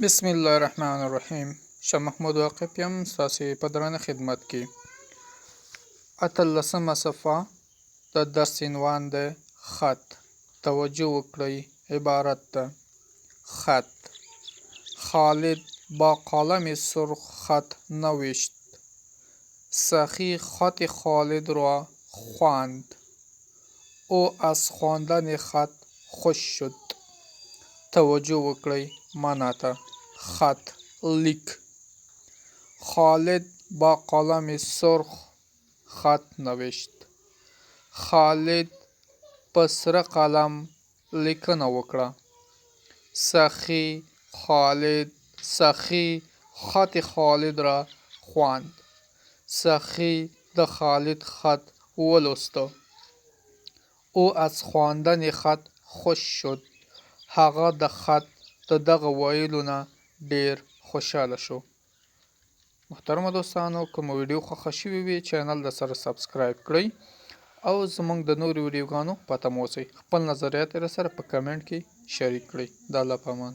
بسم الله الرحمن الرحیم. شاه محمود واقف یم ستاسې په درانه خدمت کې. اتلسمه صفحه، د درس عنوان دی خط. توجه وکړئ، عبارت ده خط. خالد با قلم سرخ خط نوشت. سخی خط خالد را خواند. او از خواندن خط خوش شد. توجه وکړئ معنا ته. خط، لیک. خالد با قلم سرخ خط نوشت. خالد په سره قلم لیکنه وکړه. سخي خالد سخي خط خالد را خواند. سخي د خالد خط ولوسته. او از خواندن خط خوش شد. هغه د خط د دغه ویلو نه ډیر خوشحاله شو. محترمو دوستانو، که مو ویډیو خوښه شوې وي، چینل د سره سبسکرایب کړئ او زموږ د نورو ویډیوګانو پته مو اوسئ. خپل نظریات راسره په کمنټ کې شریک کړئ. د الله په امان.